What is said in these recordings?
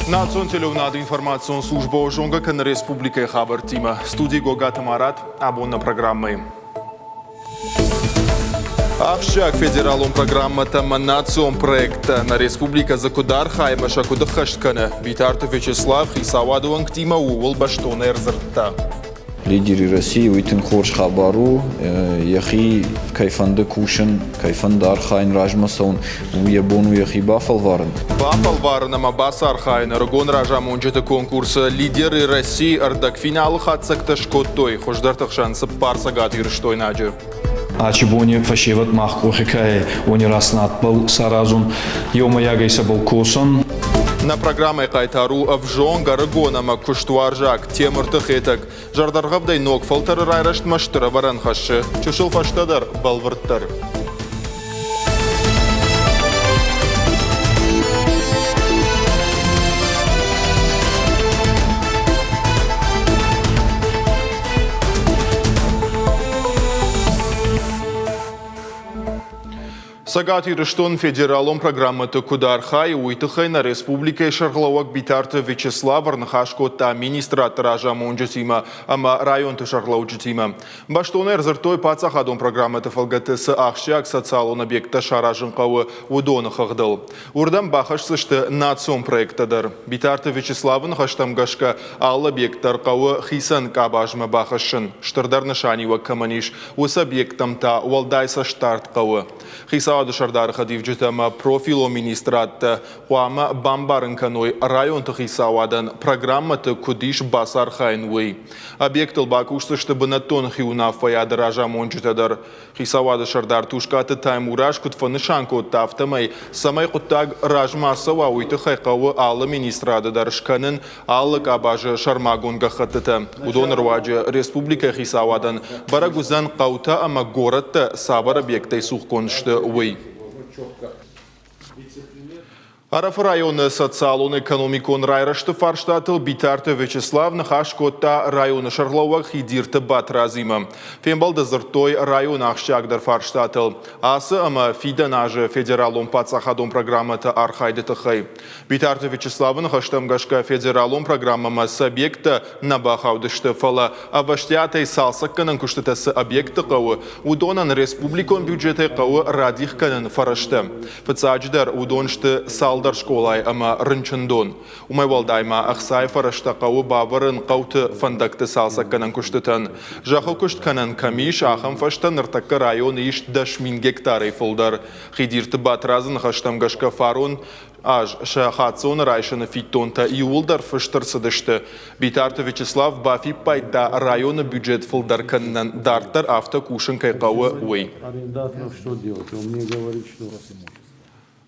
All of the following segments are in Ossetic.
Национ телеуынады информацион службӕ зонгӕ кӕны республикӕйы хабӕрттимӕ. Студийы Гогаты Марат абон нӕ программӕйы. Ахсджиаг федералон программӕтӕ ӕмӕ национ проекттӕ нӕ республикӕ дзы куыд архайы ӕмӕ сӕ куыд ӕххӕст кӕны, Битарты Вячеслав хицауады уӕнгтимӕ ууыл бӕстон ӕрдзырдта. Лидеры России уый тынг хорз хабар у. Йӕхи кӕй фӕнды кусын, кӕй фӕнды архайын, размӕ цӕуын, уый йӕ бон у йӕхи бафӕлварын. Бафӕлварын ӕмӕ бацархайын ӕрыгон разамонджыты конкурсы «Лидеры России» ӕрдӕгфиналы хатдзӕгтӕ скодтой хуыздӕрты хсӕн цыппар цӕгатирыстойнаджы. Ачи бони фӕсевӕд мах къохи ка уони раснадбӕл саразун, еумӕйагӕй сӕбӕл косун. Нӕ программӕйы хъайтар у ӕвзонг, ӕрыгон ӕмӕ куыстуарзаг Темырты Хетӕг. Зӕрдӕргъӕвдӕй ног фӕлтӕры райрӕзтмӕ стыр ӕвӕрӕн хӕссы, чысыл фӕстӕдӕр бӕлвырддӕр. Цӕгат Ирыстон федералон программӕты куыд архайы, уый тыххӕй нӕ республикӕйы сӕргълӕууӕг Битарты Вячеслав ӕрныхас кодта министрадты разамонджытимӕ ӕмӕ районты сӕргълӕуджытимӕ. Бӕстон ӕрдзырдтой паддзахадон программӕты фӕлгӕты цы ахсджиаг социалон объекттӕ саразын хъӕуы, уыдоны хыгъдыл. Уырдӕм бахӕсдзысты национ проекттӕ дӕр. Битарты Вячеславы ныхӕстӕм гӕсгӕ, алы объект дӕр хъӕуы хицӕн къабазмӕ бахӕссын. Стырдӕр нысаниуӕг кӕмӕн ис, уыцы объекттӕм та уӕлдай цӕстдард хъӕуы. Хицауады сӕрдары хӕдивджытӕ ӕмӕ профилон министрадтӕ хъуамӕ бамбарын кӕной районты хицауадӕн программӕты куыд ис бацархайын, уый. Объектыл бакусдзысты бынӕттон хиуынаффӕйады разамонджытӕ дӕр. Хицауады сӕрдар Тускъаты Таймураз куыд фӕнысан кодта, афтӕмӕй, цӕмӕй хъуыддаг размӕ ацӕуа, уый тыххӕй хъӕуы алы министрады дӕр скӕнын алы къабазы сӕрмагонд гӕххӕттытӕ. Уыдоны руаджы республикӕйы хицауадӕн бӕрӕг уыдзӕн хъӕутӕ ӕмӕ горӕттӕ цавӕр объекттӕй цухгонд сты, уый. Ӕрӕфы районы социалон-экономикон райрӕзты фарстатыл Битарты Вячеслав ныхас кодта районы сӕргълӕууӕг Хидирты Батрадзимӕ. Фембӕлды дзырдтой районы ахсджиагдӕр фарстатыл, ацы ӕмӕ фидӕн азы федералон паддзахадон программӕты архайды тыххӕй. Битарты Вячеславы ныхӕстӕм гӕсгӕ федералон программӕмӕ цы объекттӕ нӕ бахаудысты, фӕлӕ ӕвӕстиатӕй цалцӕггӕнӕн куыстытӕ цы объектты хъӕуы, уыдонӕн республикон бюджетӕй хъӕуы радих кӕнын фӕрӕзтӕ. Фыццаджыдӕр, уыдон сты цалдӕр скъолайы ӕмӕ рынчындон. Уымӕй уӕлдай ма ӕхцайы фӕрӕзтӕ хъӕуы бавӕрын хъӕуты фӕндӕгты цалцӕггӕнӕн куыстытӕн. Зӕххы куыст кӕнӕн кӕм ис, ахӕм фӕзтӕ ныртӕккӕ районы ис 10 000 гектарӕй фылдӕр. Хидирты Батрадзы ныхӕстӕм гӕсгӕ фарон аз сӕ хаццоны райсыны фиддонтӕ иууылдӕр фыст ӕрцыдысты. Битарты Вячеслав бафиппайдта, районы бюджет фылдӕр кӕнынӕн дарддӕр афтӕ кусын кӕй хъӕуы, уый.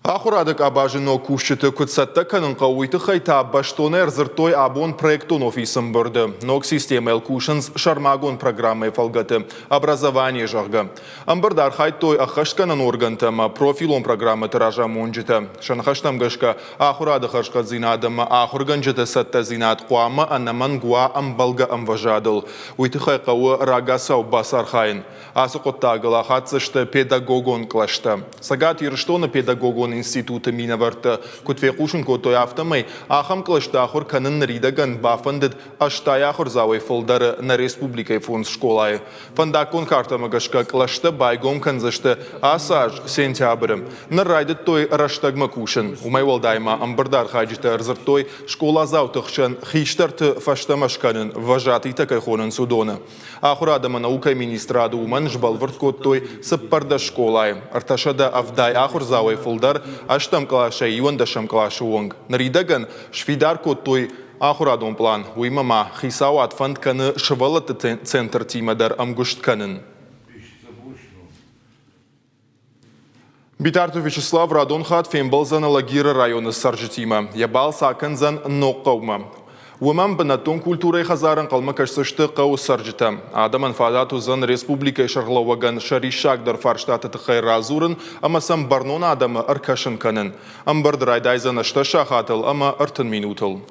Ахуырады къабазы ног кусджыты куыд цӕттӕ кӕнын хъӕуы, уый тыххӕй та бӕстон ӕрдзырдтой абон проектон офисы ӕмбырды. Ног системӕйыл кусынц сӕрмагонд программӕйы фӕлгӕты «Образование», зӕгъгӕ. Ӕмбырды архайдтой ӕххӕстгӕнӕн органтӕ ӕмӕ профилон программӕты разамонджытӕ. Сӕ ныхӕстӕм гӕсгӕ, ахуырады хӕрзхъӕддзинад ӕмӕ ахуыргӕнджыты цӕттӕдзинад хъуамӕ ӕнӕмӕнг уа ӕмбӕлгӕ ӕмвӕзадыл. Уый тыххӕй хъӕуы рагацау бацархайын. Ацы хъуыддагыл ахаддзысты педагогон кълӕстӕ. Цӕгат Ирыстоны педагогон институты минӕвӕрттӕ куыд фехъусын кодтой, афтӕмӕй ахӕм кълӕсты ахуыр кӕнын ныридӕгӕн бафӕндыд 80 ахуырдзауӕй фылдӕры нӕ республикӕйы фондз скъолайы. Фӕндаггон картӕмӕ гӕсгӕ кълӕстӕ байгом кӕндзысты ацы аз сентябры. Ныр райдыдтой рӕстӕгмӕ кусын. Уымӕй уӕлдай ма ӕмбырды архайджытӕ ӕрдзырдтой скъоладзауты хсӕн хистӕрты фӕстӕмӕ скӕнын, вожатыйтӕ кӕй хонынц, уыдоны. Ахуырад ӕмӕ наукӕйы министрады уымӕн сбӕлвырд кодтой 14 скъолайы, 370 ахуырдзауӕй фылдӕр ӕстӕм къласӕй иуӕндӕсӕм къласы онг. Ныридӕгӕн сфидар кодтой ахуырадон пълан, уыимӕ ма хицауад фӕнд кӕны сывӕллӕтты центртимӕ дӕр ӕмгуыст кӕнын. Битарты Вячеслав радон хатт фембӕлдзӕн Алагиры районы цӕрджытимӕ. Йӕ балц акӕндзӕн Ногхъӕумӕ. Уымӕн бынӕттон культурӕйы хӕдзары ӕнхъӕлмӕ кӕсдзысты хъӕуы цӕрджытӕ. Адӕмӕн фадат уыдзӕн республикӕйы сӕргълӕууӕгӕн сӕ риссагдӕр фарстаты тыххӕй радзурын ӕмӕ сӕм бӕрнон адӕмы ӕркӕсын кӕнын. Ӕмбырд райдайдзӕн ӕстӕс сахатыл ӕмӕ 30 минутыл.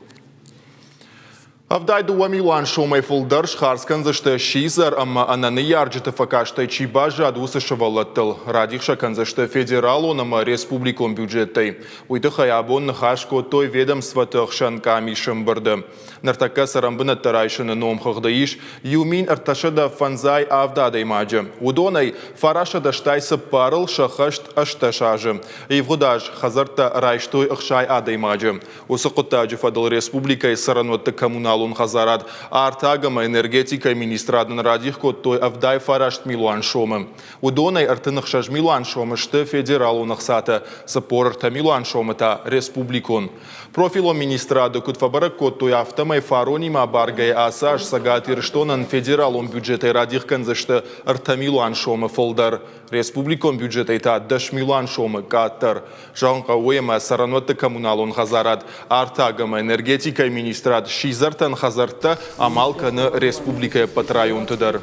72 милуан сомӕй фылдӕр схардз кӕндзысты сидзӕр ӕмӕ ӕнӕныййарджыты фӕкастӕй чи баззад, уыцы сывӕллӕттыл. Радих сӕ кӕндзысты федералон ӕмӕ республикон бюджеттӕй. Уый тыххӕй абон ныхас кодтой ведомствоты хсӕн къамисы ӕмбырды. Ныртӕккӕ цӕрӕнбынӕттӕ райсыны номхыгъды ис 1357 адӕймаджы. Уыдонӕй 984-ыл сӕххӕст 18 азы. Ивгъуыд аз хӕдзӕрттӕ райстой 60 адӕймаджы. Уыцы хъуыддаджы фӕдыл республикӕйы цӕрӕнуӕтты коммуналон хӕдзарад, артаг ӕмӕ энергетикӕйы министрадӕн радих кодтой 79 милуан сомы. Уыдонӕй 36 милуан сомы сты федералон ӕхцатӕ, 43 милуан сомы та республикон. Профилон министрады куыд фӕбӕрӕг кодтой, афтӕмӕй фаронимӕ баргӕйӕ ацы аз Цӕгат Ирыстонӕн федералон бюджетӕй радих кӕндзысты 3 милуан сомы фылдӕр. Республикон бюджетӕй та 10 милуан сомы къаддӕр. Зӕгъын хъӕуы, ӕмӕ цӕрӕнуӕтты коммуналон хӕдзарад, артаг ӕмӕ энергетикӕйы министрад сидзӕртӕн хӕдзӕрттӕ амал кӕны республикӕйы ӕппӕт районты дӕр.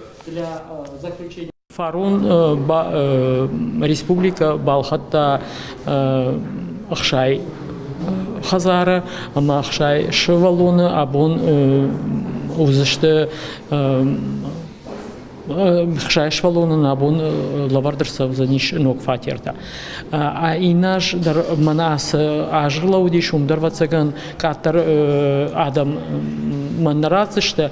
Фарон республикӕ балхӕдта 60 хӕдзары ӕмӕ 60 сывӕллоны абон уыдзысты 60 сывӕллонӕн абон лӕвӕрд ӕрцӕудзӕнис ног фатертӕ. Иннӕ аз дӕр мӕнӕ ацы аз ӕрлӕууыдис, уым дӕр, ӕвӕццӕгӕн, къаддӕр адӕм мӕн нӕ ратдзысты.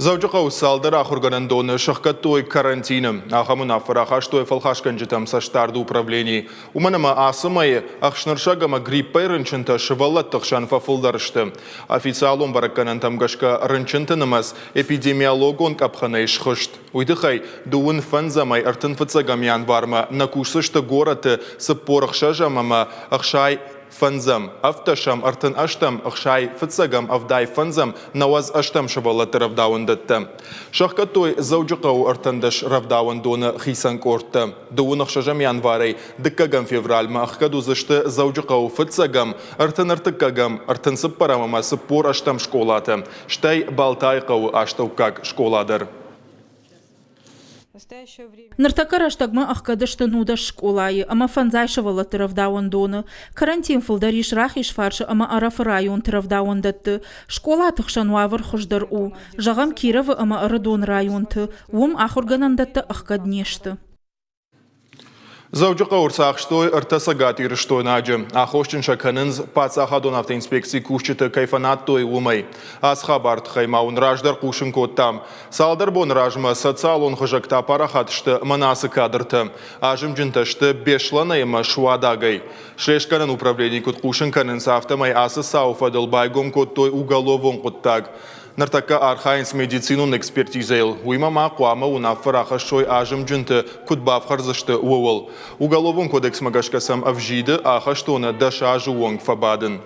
Дзӕуджыхъӕуы цалдӕр ахуыргӕнӕндоны сӕхгӕдтой карантины. Ахӕм уынаффӕ рахастой фӕлхасгӕнджытӕм цӕстдарды управленийы. Уымӕн ӕмӕ ацы мӕйы ӕхснырсӕг ӕмӕ гриппӕй рынчынтӕ сывӕллӕтты хсӕн фӕфылдӕр сты. Официалон бӕрӕггӕнӕнтӕм гӕсгӕ рынчынты нымӕц эпидемиологон къӕпхӕнӕй схызт. Уый тыххӕй дыууын фӕндзӕмӕй 35 январмӕ нӕ кусдзысты горӕты 46-ӕм ӕмӕ 60 фӕндзӕм, ӕвддӕсӕм, 38-ӕм, 65-ӕм, 75-ӕм, 98-ӕм сывӕллӕтты рӕвдауӕндӕттӕ. Сӕхгӕдтой Дзӕуджыхъӕуы 13 рӕвдауӕндоны хицӕн къордтӕ. Дыууын ӕхсӕзӕм январӕй дыккӕгӕм февралмӕ ӕхгӕд уыдзысты Дзӕуджыхъӕуы фыццӕгӕм, 33-ӕм, 34-ӕм ӕмӕ 48-ӕм скъолатӕ, стӕй Балтайы хъӕуы астӕуккаг скъола дӕр. Ныртӕккӕ рӕстӕгмӕ ӕхгӕд сты 19 скъолайы ӕмӕ фӕндзай сывӕллӕтты рӕвдауӕндоны. Карантин фылдӕр ис Рахизфарсы ӕмӕ Ӕрӕфы районты рӕвдауӕндӕтты. Скъолаты хсӕн уавӕр хуыздӕр у. Зӕгъӕм, Кировы ӕмӕ Ӕрыдоны районты. Уым ахуыргӕнӕндӕттӕ ӕхгӕд не сты. Дзӕуджыхъӕуы ӕрцахстой ӕртӕ цӕгатирыстойнаджы. Аххосджын сӕ кӕнынц, паддзахадон автоинспекцийы кусджыты кӕй фӕнадтой, уымӕй. Ацы хабар тыххӕй ма уын раздӕр хъусын кодтам. Цалдӕр боны размӕ социалон хызӕгтӕ апарахат сты мӕнӕ ацы кадртӕ. Азымджынтӕ сты Беслӕнӕй ӕмӕ Суадагӕй. Слестгӕнӕн управленийы куыд хъусын кӕнынц, афтӕмӕй ацы цауы фӕдыл байгом кодтой уголовон хъуыддаг. Ныртӕккӕ архайынц медицинон экспертизӕйыл. Уыимӕ ма хъуамӕ уынаффӕ рахӕссой азымджынты куыд бафхӕрдзысты, ууыл. Уголовон кодексмӕ гӕсгӕ сӕм ӕвзиды ахӕстоны 10 азы онг фӕбадын.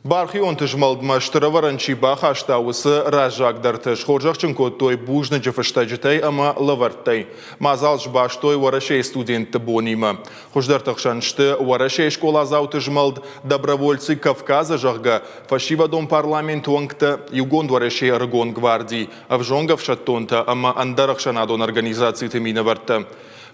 Бархионты змӕлдмӕ стыр ӕвӕрӕн чи бахаста, уыцы раззагдӕрты схорзӕхджын кодтой бузныджы фыстӕджытӕй ӕмӕ лӕвӕрттӕй. Мадзал сбастой Уӕрӕсейы студентты бонимӕ. Хуыздӕрты хсӕн сты Уӕрӕсейы скъоладзауты змӕлд «Добровольцы Кавказа», зӕгъгӕ, фӕсивӕдон парламенты уӕнгтӕ, Иугонд Уӕрӕсейы ӕрыгон гварди, ӕвзонг ӕфсӕддонтӕ ӕмӕ ӕндӕр ӕхсӕнадон организациты минӕвӕрттӕ.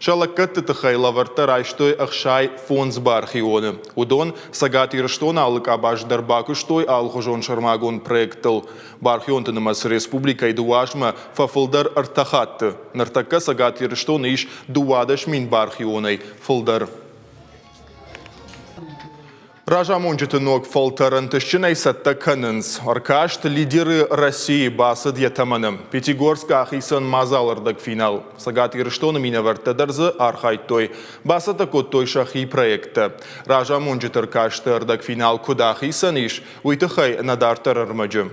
Сӕ лӕггӕдты тыххӕй лӕвӕрттӕ райстой 65 бархионы. Уыдон Цӕгат Ирыстоны алы къабаз дӕр бакуыстой алыхуызон сӕрмагонд проекттыл. Бархионты нымӕц республикӕйы дыууӕ азмӕ фӕфылдӕр ӕртӕ хатты. Ныртӕккӕ Цӕгат Ирыстоны ис 12 мин бархионӕй фылдӕр. Разамонджыты ног фӕлтӕр ӕнтыстджынӕй цӕттӕ кӕнынц. Ӕркаст «Лидеры России» бацыд йӕ тӕмӕны. Пятигорскы ахицӕн мадзал ӕрдӕгфинал. Цӕгат Ирыстоны минӕвӕрттӕ дӕр дзы архайдтой. Бацӕттӕ кодтой сӕхи проекттӕ. Разамонджыты ӕркасты ӕрдӕгфинал куыд ахицӕн ис, уый тыххӕй нӕ дарддӕр ӕрмӕджы.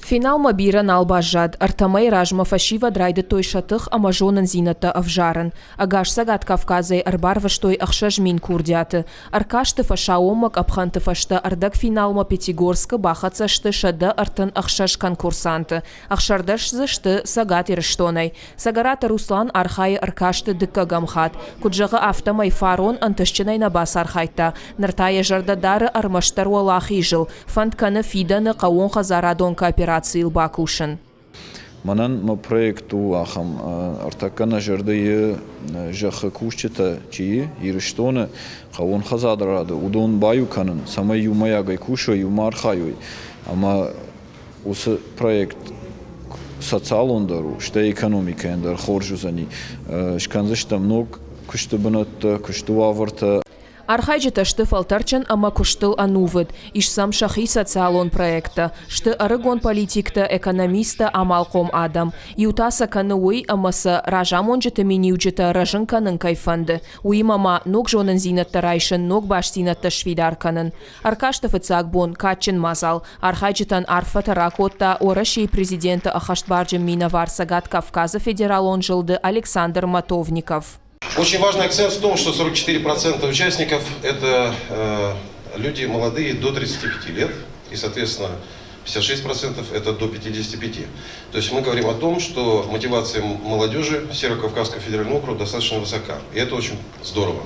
Финалмӕ бирӕ нал баззад. Ӕртӕ мӕйы размӕ фӕсивӕд райдыдтой сӕ тых ӕмӕ зонындзинӕдтӕ ӕвзарын. Ӕгас Цӕгат Кавказӕй ӕрбарвыстой 6000 курдиаты. Ӕркасты фӕсаууонмӕ къӕпхӕнты фӕстӕ ӕрдӕгфиналмӕ Пятигорскы бахӕццӕ сты 136 конкурсанты. 16 дзы сты Цӕгат Ирыстонӕй. Цӕгӕраты Руслан архайы ӕркасты дыккӕгӕм хатт. Куыд зӕгъы, афтӕмӕй фарон ӕнтыстджынӕй нӕ бацархайдта. Ныр та йӕ зӕрдӕ дары ӕрмӕстдӕр уӕлахизыл. Фӕнд кӕны фидӕны хъӕууонхӕдзарадон кооперацийыл бакусын. Мӕнӕн мӕ проект у ахӕм, ӕртӕккӕ нӕ зӕрдӕйы зӕххы кусджытӕ чи и Ирыстоны, хъӕууон хӕдзарады, уыдон баиу кӕнын, цӕмӕй иумӕйагӕй кусой, иумӕ архайой. Ӕмӕ уыцы проект социалон дӕр у, стӕй экономикӕйӕн дӕр хорз уыдзӕни. Скӕндзыстӕм ног куысты бынӕттӕ, куысты уавӕртӕ. Архайджытӕ сты фӕлтӕрджын ӕмӕ куыстыл ӕнувыд, ис сӕм сӕхи социалон проекттӕ, сты ӕрыгон политиктӕ, экономисттӕ, амалхъом адӕм. Иу та сӕ кӕны уый, ӕмӕ сӕ разамонджыты миниуджытӕ рӕзын кӕнын кӕй фӕнды, уыимӕ ма ног зонындзинӕдтӕ райсын, ног бастдзинӕдтӕ сфидар кӕнын. Ӕркасты фыццаг бон кадджын мадзал. Архайджытӕн арфӕтӕ ракодта Уӕрӕсейы Президенты ӕххӕстбарджын минӕвар Цӕгат Кавказы федералон зылды Александр Матовников. Очень важный акцент в том, что 44% участников – это люди молодые до 35 лет, и, соответственно, 56% это до 55. То есть мы говорим о том, что мотивация молодежи Северо-Кавказского федерального округа достаточно высока. И это очень здорово.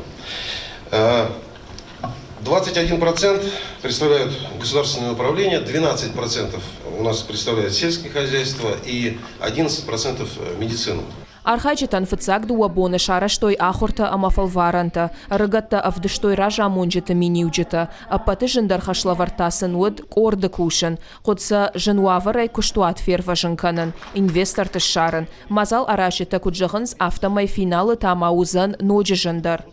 21% представляют государственное управление, 12% у нас представляет сельское хозяйство и 11% медицину. Архайджытӕн фыццаг дыууӕ боны сарӕзтой ахуыртӕ ӕмӕ фӕлварӕнтӕ, ӕрыгӕттӕ ӕвдыстой разамонджыты миниуджытӕ. Ӕппӕты зындӕр хӕслӕвӕрд та сын уыд къорды кусын. Хъуыд сӕ зын уавӕрӕй куыстуат фервӕзын кӕнын, инвесторты ссарын. Мадзал аразджытӕ куыд зӕгъынц, афтӕмӕй финалы та ма уыдзӕн ноджы зындӕр.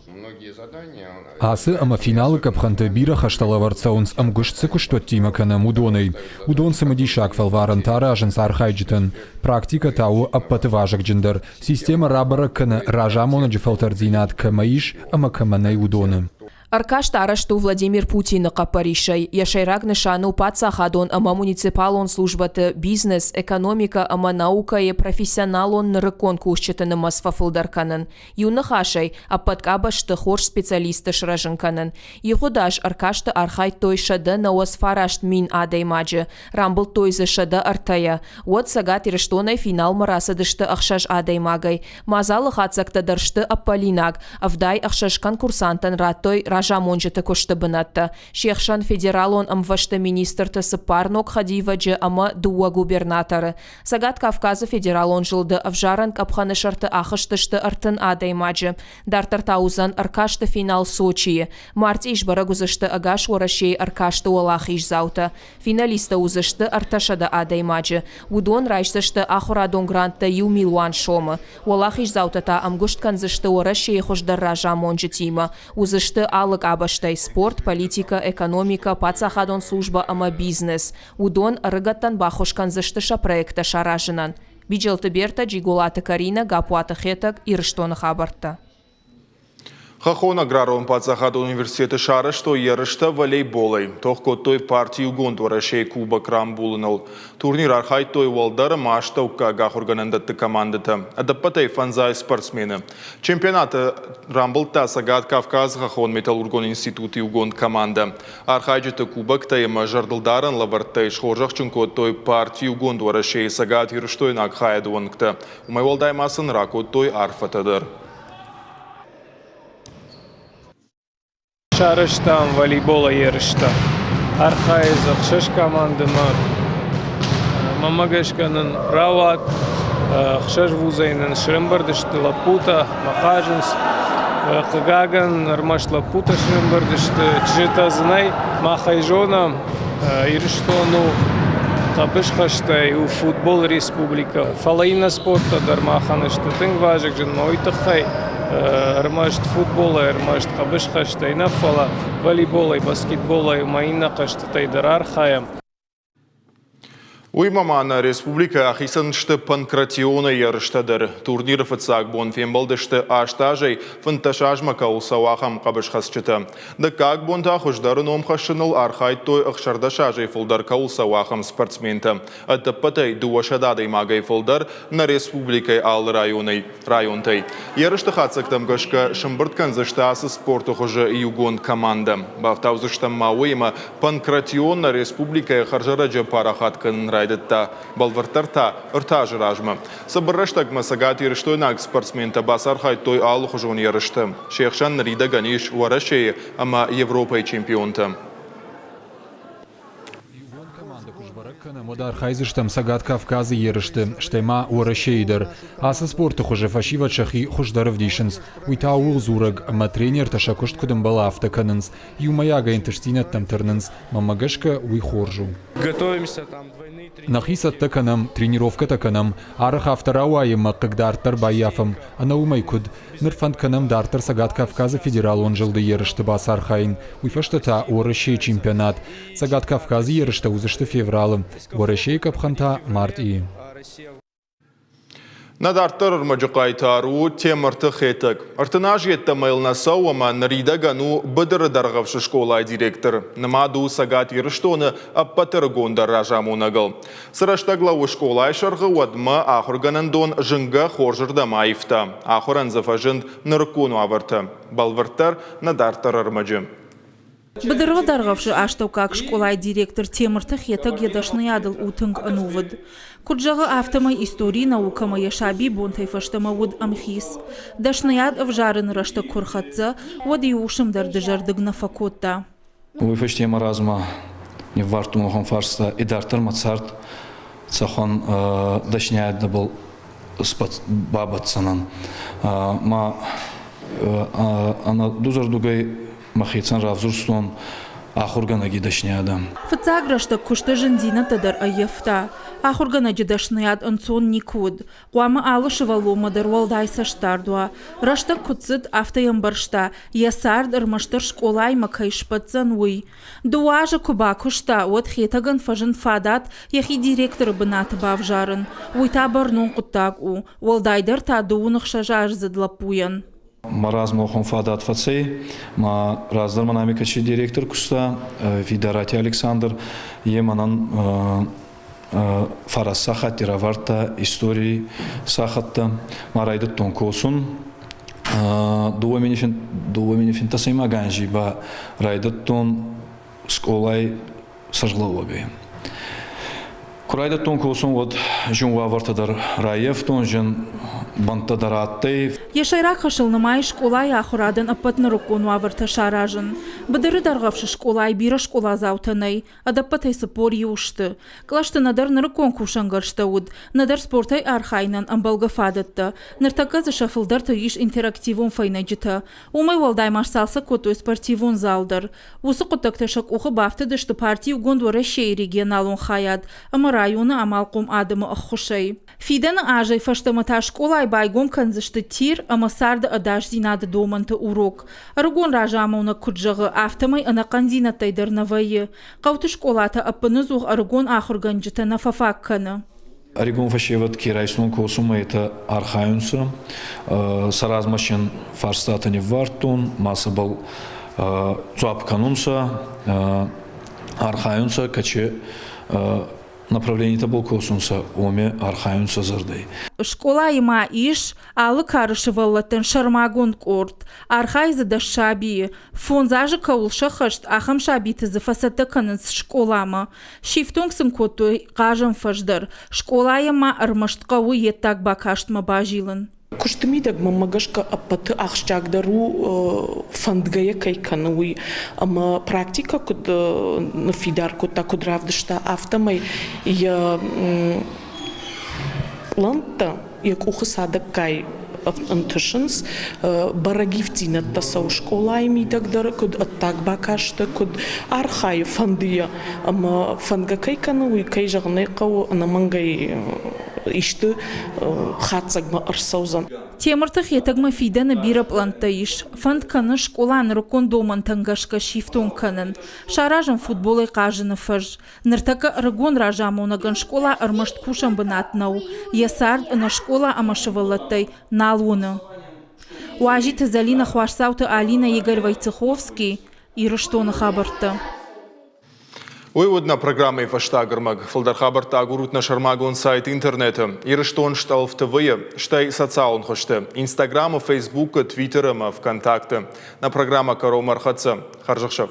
Ацы ӕмӕ финалы къӕпхӕнты бирӕ хӕстӕ лӕвӕрд цӕуынц ӕмгуыст цы куыстуӕттимӕ кӕнӕм, уыдонӕй. Уыдон цымыдисаг фӕлварӕнтӕ аразынц архайджытӕн. Практикӕ та у ӕппӕты вазыгджындӕр. Системӕ рабӕрӕг кӕны, разамонӕджы фӕлтӕрддзинад кӕмӕ ис ӕмӕ кӕмӕ нӕй, уыдоны. Ӕркаст арӕзт у Владимир Путины хъӕппӕрисӕй. Йӕ сӕйраг нысан у паддзахадон ӕмӕ муниципалон службӕты, бизнес, экономикӕ ӕмӕ наукӕйы профессионалон нырыккон кусджыты нымӕц фӕфылдӕр кӕнын. Иу ныхасӕй, ӕппӕт къабӕзты хорз специалистты сырӕзын кӕнын. Ивгъуыд аз ӕркасты архайдтой 199 000 адӕймаджы, рамбылдтой дзы 103-йӕ. Уӕд Цӕгат Ирыстонӕй финалмӕ рацыдысты ӕхсӕз адӕймагӕй. Мадзалы хатдзӕгтӕ дӕр сты ӕппӕлинаг. 76 конкурсантӕн радтой разамонджыты куысты бынӕттӕ. Се хсӕн федералон ӕмвӕзты министрты цыппар ног хӕдивӕджы ӕмӕ дыууӕ губернаторы. Цӕгат Кавказы федералон зылды ӕвзарӕн къӕпхӕны сӕрты ахызтысты 30 адӕймаджы. Дарддӕр та уыдзӕн ӕркасты финал Сочийы. Мартъийы сбӕрӕг уыдзысты ӕгас Уӕрӕсейы ӕркасты уӕлахиздзаутӕ. Финалисттӕ уыдзысты 300 адӕймаджы. Уыдон райсдзысты ахуырадон гранттӕ иу милуан сомы. Уӕлахиздзаутӕ та ӕмгуыст кӕндзысты Уӕрӕсейы хуыздӕр разамонджытимӕ. Уыдзысты алы къабӕзтӕй спорт, политикӕ, экономикӕ, паддзахадон службӕ ӕмӕ бизнес. Уыдон ӕрыгӕттӕн баххуыс кӕндзысты сӕ проекттӕ саразынӕн. Биджелты Бертӕ, Джиголаты Каринӕ, Гаппуаты Хетӕг, Ирыстоны хабӕрттӕ. Хӕххон аграрон паддзахадон университеты сарӕзтой ерыстӕ волейболӕй. Тох кодтой парти Иугонд Уӕрӕсейы Кубок рамбулыныл. Турнир архайдтой уӕлдӕр ӕмӕ астӕуккаг ахуыргӕнӕндӕтты командӕтӕ. Ӕдӕппӕтӕй фӕндзай спортсмены. Чемпионаты рамбылдта Цӕгат Кавказы хӕххон металлургон институты иугонд командӕ. Архайджыты кубоктӕй ӕмӕ зӕрдылдарӕн лӕвӕрттӕй схорзӕхджын кодтой парти Иугонд Уӕрӕсейы цӕгатирыстойнаг хайады уӕнгтӕ. Уымӕй уӕлдай ма сын ракодтой арфӕтӕ дӕр. Сарӕзтам волейболӕй ерыстӕ. Архайы дзы ӕхсӕз командӕмӕ. Мӕнмӕ гӕсгӕ нын рауад. Ӕхсӕз вузӕй нын сӕмбырд сты лӕппутӕ мӕ хъазынц. Хъыгагӕн, ӕрмӕст лӕппутӕ сӕмбырд сты, чызджытӕ дзы нӕй. Мах ӕй зонӕм, Ирыстон у хъӕбысхӕстӕй, у футболы республикӕ. Фӕлӕ иннӕ спорттӕ дӕр махӕн сты тынг вазыгджын, ӕмӕ уый тыххӕй ӕрмӕст футболӕй, ӕрмӕст хъӕбысхӕстӕй нӕ, фӕлӕ волейболӕй, баскетболӕй ӕмӕ иннӕ хъӕзтытӕй дӕр архайӕм. Уыимӕ ма нӕ республикӕйы ахицӕн сты панкратионы ерыстӕ дӕр. Турниры фыццаг бон фембӕлдысты аст азӕй 15 азмӕ кӕуыл цӕуы, ахӕм хъӕбысхӕцджытӕ. Дыккаг бон та хуыздӕры ном хӕссыныл архайдтой 16 азӕй фылдӕр кӕуыл цӕуы, ахӕм спортсментӕ. Ӕдӕппӕтӕй 200 адӕймагӕй фылдӕр нӕ республикӕйы алы районӕй районтӕй. Ерысты хатдзӕгтӕм гӕсгӕ сымбырд кӕндзысты ацы спорты хуызы иугонд командӕ. Бафтаудзыстӕм ма уыимӕ Панкратион нӕ республикӕйы хӕрзӕрӕджы парахат кӕнын райдыдта, бӕлвырддӕр та ӕртӕ азы размӕ. Цыбыр рӕстӕгмӕ цӕгатирыстойнаг спортсментӕ бацархайдтой алыхуызон ерысты. Се хсӕн ныридӕгӕн ис Уӕрӕсейы ӕмӕ Европӕйы чемпионтӕ. Иугонд командӕ куы сбӕрӕг кӕнӕм, уӕд Уӕд архайдзыстӕм Цӕгат Кавказы ерысты, стӕй ма Уӕрӕсейы дӕр. Ацы спорты хуызы фӕсивӕд сӕхи хуыздӕр ӕвдисынц. Уый та ууыл дзурӕг, ӕмӕ тренертӕ сӕ куыст куыд ӕмбӕлы, афтӕ кӕнынц. Иумӕйагӕй ӕнтыстдзинӕдтӕм тырнынц. Мӕнмӕ гӕсгӕ, уый хорз у. Нӕхи цӕттӕ кӕнӕм, тренировкӕтӕ кӕнӕм. Арӕх афтӕ рауайы ӕмӕ хъыгдард дӕр баййафӕм. Ӕнӕ уымӕй куыд? Ныр фӕнд кӕнӕм дарддӕр Цӕгат Кавказы федералон зылды ерысты бацархайын, уый фӕстӕ та Уӕрӕсейы чемпионат. Цӕгат Кавказы ерыстӕ уыдзысты февралы, Уӕрӕсейы къӕпхӕн та мартъийы. Нӕ дарддӕр ӕрмӕджы хъайтар у Темырты Хетӕг. 30 аз йеддӕмӕ йыл нӕ цӕуы ӕмӕ ныридӕгӕн у Быдыры Дӕргъӕвсы скъолайы директор. Нымад у Цӕгат Ирыстоны ӕппӕты ӕрыгондӕр разамонӕгыл. Цы рӕстӕг лӕууы скъолайы сӕргъы, уӕдмӕ ахуыргӕнӕндон зынгӕ хорзырдӕм аивта. Ахуырӕн дзы фӕзынд нырыккон уавӕртӕ. Бӕлвырддӕр, нӕ дарддӕр ӕрмӕджы. Быдыры Дӕргъӕвсы астӕуккаг скъолайы директор Темырты Хетӕг йӕ дӕсныйадыл у тынг ӕнувыд. Куыд зӕгъы, афтӕмӕй историйы наукӕмӕ йӕ сабибонтӕй фӕстӕмӕ уыд ӕмхиц. Дӕсныйад ӕвзарыны рӕстӕг куы рхӕццӕ, уӕд иу уысм дӕр дызӕрдыг нӕ фӕкодта. Уой фӕсте мӕ размӕ ниввардтон уӕхӕн фарста, идарддӕр мӕ цард цӕхуӕн дӕсниадӕбӕл бабӕтдзӕнӕн. Ма ӕнӕ дузӕрдугӕй мӕхецӕн равзурстон ахургӕнӕги дӕсниадӕ. Фыццаг рӕстӕг куысты зындзинӕдтӕ дӕр ӕййӕфта. Ахуыргӕнӕджы дӕсныйад ӕнцон никуы уыд. Хъуамӕ алы сывӕллонмӕ дӕр уӕлдай цӕстдард уа. Рӕстӕг куыд цыд, афтӕ йӕ ӕмбӕрста, йӕ цард ӕрмӕстдӕр скъолаимӕ кӕй сбӕтдзӕн, уый. Дыууӕ азы куы бакуыста, уӕд Хетӕгӕн фӕзынд фадат йӕхи директоры бынаты бавзарын. Уый та бӕрнон хъуыддаг у, уӕлдайдӕр та дыууын ӕхсӕзаздзыд лӕппуйӕн. Мӕ размӕ фадат фӕцӕй, ма раздӕр мӕн ами директор куста, Фидарати Александр, е мӕнӕн фараст сахатти равардта историй сахаттӕ. Ма райдӕдтон косун. 2015 анзи ба райдӕдтон скъолай сӕргълӕууӕгӕй. Ку райдӕдтон косун, уӕд зин уавӕртӕ дӕр раййафтон, зин бӕнттӕ дӕр адтӕй. Йӕ сӕйраг хӕсыл нымайы скъолайы ахуырадӕн ӕппӕт нырыккон уавӕртӕ саразын. Быдыры Дӕргъӕвсы скъолайы бирӕ скъоладзаутӕ нӕй, ӕдӕппӕтӕй 41 сты. Кълӕсты нӕдӕр нырыккон кусӕнгӕрзтӕ уыд, нӕдӕр спортӕй архайынӕн ӕмбӕлгӕ фадӕттӕ. Ныртӕккӕ дзы сӕ фылдӕрты ис интерактивон фӕйнӕджытӕ. Уымӕй уӕлдай ма сцалцӕг кодтой спортивон зал дӕр. Уыцы хъуыддӕгтӕ сӕ къухы бафтыдысты парти Иугонд Уӕрӕсе-йы регионалон хайад ӕмӕ районы амалхъом адӕмы ӕххуысӕй. Фидӕны азӕй фӕстӕмӕ та скъолайы байгом кӕндзысты тир ӕмӕ царды ӕдасдзинады домӕнты урок. Ӕрыгон разамонӕг куыд зӕгъы, афтӕмӕй ӕнӕхъӕндзинӕдтӕй дӕр нӕ вӕййы. Хъӕуты скъолатӕ ӕппыныдзух ӕрыгон ахуыргӕнджытӕ нӕ фӕфаг кӕны. Ӕригон фӕсевӕд ке райсун косунмӕ етӕ архайунцӕ, сӕ размӕ син фарстатӕ ниввардтон, ма сӕбӕл дзуапп кӕнунцӕ, архайунцӕ, кӕче направленитӕбӕл косунцӕ, уоми архайунцӕ зӕрдӕй. Скъолайы ма ис алы кары сывӕллӕттӕн сӕрмагонд къорд. Архайы дзы 10 сабийы. Фондз азы кӕуыл сӕххӕст, ахӕм сабиты дзы фӕцӕттӕ кӕнынц скъоламӕ. Сифтонг сын кодтой хъазӕн фӕз дӕр. Скъолайӕн ма ӕрмӕст хъӕуы йе ддаг бакастмӕ базилын. Куысты мидӕг мӕнмӕ гӕсгӕ ӕппӕты ахсджиагдӕр у фӕндгӕйӕ кӕй кӕны, уый. Ӕмӕ практикӕ куыд ныффидар кодта, куыд равдыста, афтӕмӕй йӕ пълӕнттӕ йӕ къухы цадӕггай ӕнтысынц, бӕрӕг ивддзинӕдтӕ цӕуы скъолайы мидӕг дӕр, куыд ӕддаг бакасты, куыд архайы, фӕнды йӕ. Ӕмӕ фӕндгӕ кӕй кӕны, уый, кӕй зӕгъын ӕй хъӕуы, ӕнӕмӕнгӕй исты хатдзӕгмӕ ӕрцӕудзӕн. Темырты Хетӕгмӕ фидӕны бирӕ пълӕнттӕ ис. Фӕнд кӕны скъола нырыккон домӕнтӕм гӕсгӕ сифтонг кӕнын, саразын футболӕй хъазыны фӕз. Ныртӕккӕ ӕрыгон разамонӕгӕн скъола ӕрмӕст кусӕн бынат нӕу, йӕ цард ӕнӕ скъола ӕмӕ сывӕллӕттӕй нал уыны. Уазиты Зӕлинӕ, Хуасдзауты Алинӕ, Игорь Войцеховский, Ирыстоны хабӕрттӕ. Уый уыд нӕ программӕйы фӕстаг ӕрмӕг. Фылдӕр хабӕрттӕ агурут нӕ сӕрмагонд сайт интернеты Ирыстон стъӕлф ТВ-йы, стӕй социалон хызты Инстаграмы, Фейсбукы, Твиттеры ӕмӕ ВКонтакты. Нӕ программӕ кӕронмӕ ӕрхӕццӕ. Хӕрзӕхсӕв!